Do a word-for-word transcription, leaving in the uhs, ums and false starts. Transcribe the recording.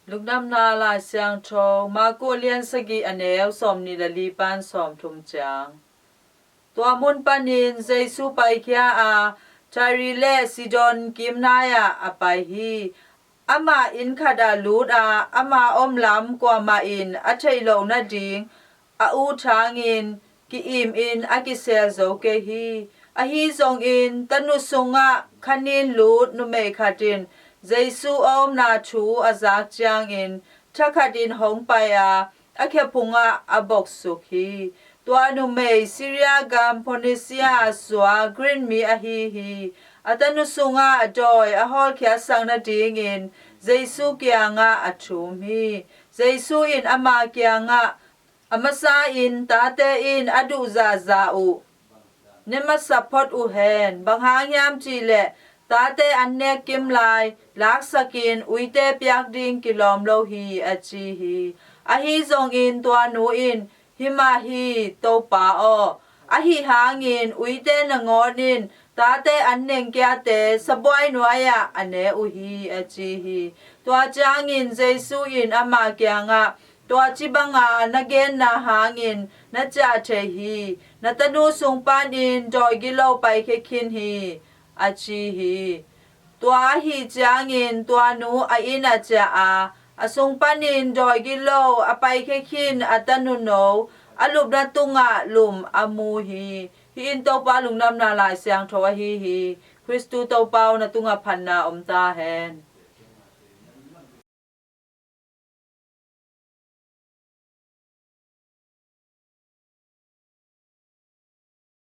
Lungdamna Lai Siangtho, Marku lian sagih, a neu sawmnih le li pan sawmthum ciang. Tua mun panin Jesu paikhia a, Tyre le Sidon kimnai ah a pai hi. Amah inn khat ah lut a, ama omlam kuamah in a theih loh nading a ut hangin ki-imin a kisel zo kei hi. Ahi zongin tanu sungah khanin lut numei khat in Jesu a omna thu a zak ciangin thakhatin hong pai a, a khe phungah a boksuk hi. Tua numei Syria gam Phoenicia a suak Greek mi ahi hi. A tanu sungah dawi a hawlkhiatsak nadingin Jesu kiangah a thum hi. Jesu in ama kiangah, "A masa-in tate in a duh zahzah uh ne masa phot uh hen. Bang hang hiam cih leh tate an nek kim lai laksakin uite piak ding kilawm lo hi," a ci hi. Ahi zongin tua nu in, "Hi mah hi, Topa aw. Ahi hangin uite nangawn in tate an nengkiate sabuai nuai-ah a ne uh hi," a ci hi. Tua ciangin Jesu in ama kiangah, "Tua ci banga na genna hangin na ciah thei hi. Na tanu sung panin dawi gilo paikhia khin hi," a ci hi. Tua ahi ciangin tua nu a inn ah ciah a, a sung panin dawi gilo a paikhia khin a tanu no a lupna tungah lum a mu hi. Hih in Topa Lungdamna Lai Siangtho ahi hi. Khristu Topa aw, na tungah phatna om ta hen.